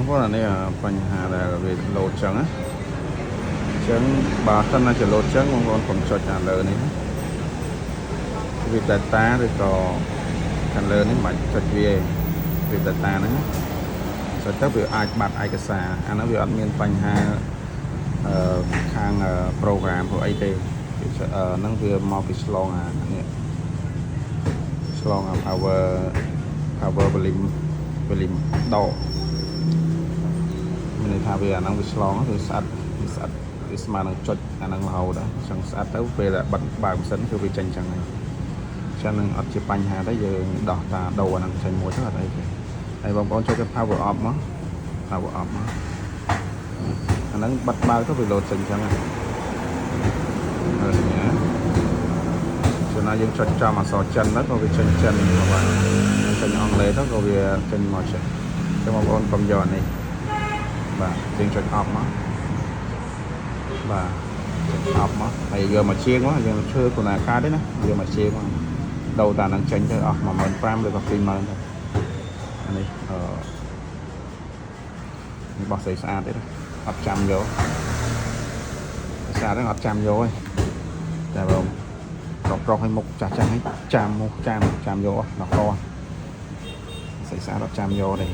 បងប្អូនអានេះបញ្ហាដែលវាលោតចឹងណាអញ្ចឹងបើសិនណាជាលោតចឹងបងប្អូនកុំចុចអាលើនេះណាវា data ឬក៏ខាងលើនេះមិនបាច់ចុចវាទេវា data ហ្នឹងណាចុចទៅវាអាចបាត់ឯកសារអាហ្នឹងវាអត់មានបញ្ហាអឺខាង program ព្រោះអីទេវាហ្នឹងវាមកពីឆ្លងអានេះឆ្លងអា power volume ដកមានន័យថាវាអាហ្នឹងវាឆ្លងវាស្អិតវាស្អិតវាស្មើនឹងចុចអាហ្នឹងរហូតដល់អញ្ចឹងស្អិតទៅពេលដែលបិទបើកម៉ាស៊ីនគឺវាចេញអញ្ចឹងហើយអញ្ចឹងនឹងអត់ជាបញ្ហាទេយើងដោះតាដូរអាហ្នឹងចេញមួយទៅអត់អីទេហើយបងប្អូនចូលទៅ power off មក power off មកអាហ្នឹងបិទបើកទៅវាលោតចេញអញ្ចឹងហើយហើយសញ្ញាចំណាយើងចុចចំអក្សរចិនទៅក៏វាចេញចិនបាទចេញអង់គ្លេសទៅក៏វាចេញមកចេះចឹងបងប្អូនកុំយកអានេះបាទយើងចុច off មកបាទចុច off មកហើយយកមកជាងមកយើងឈើគុណការទេណាយកមកជាងមកដូរតានឹងចេញទៅអស់15000ឬក៏20000ទៅអានេះអឺនេះបោះស្អីស្អាតទេណាអត់ចាំយកស្អាតហ្នឹងអត់ចាំយកទេតែបើប្រុសប្រុសឲ្យមុខចាស់ចាស់ឲ្យចាំមុខចាំចាំយកដល់កស្អីស្អាតអត់ចាំយកទេ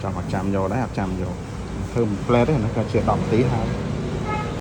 ចង់អត់ចាំយកដែរអត់ចាំយកធ្វើមួយផ្លែទេណាក៏ជា10នាទីហើយ។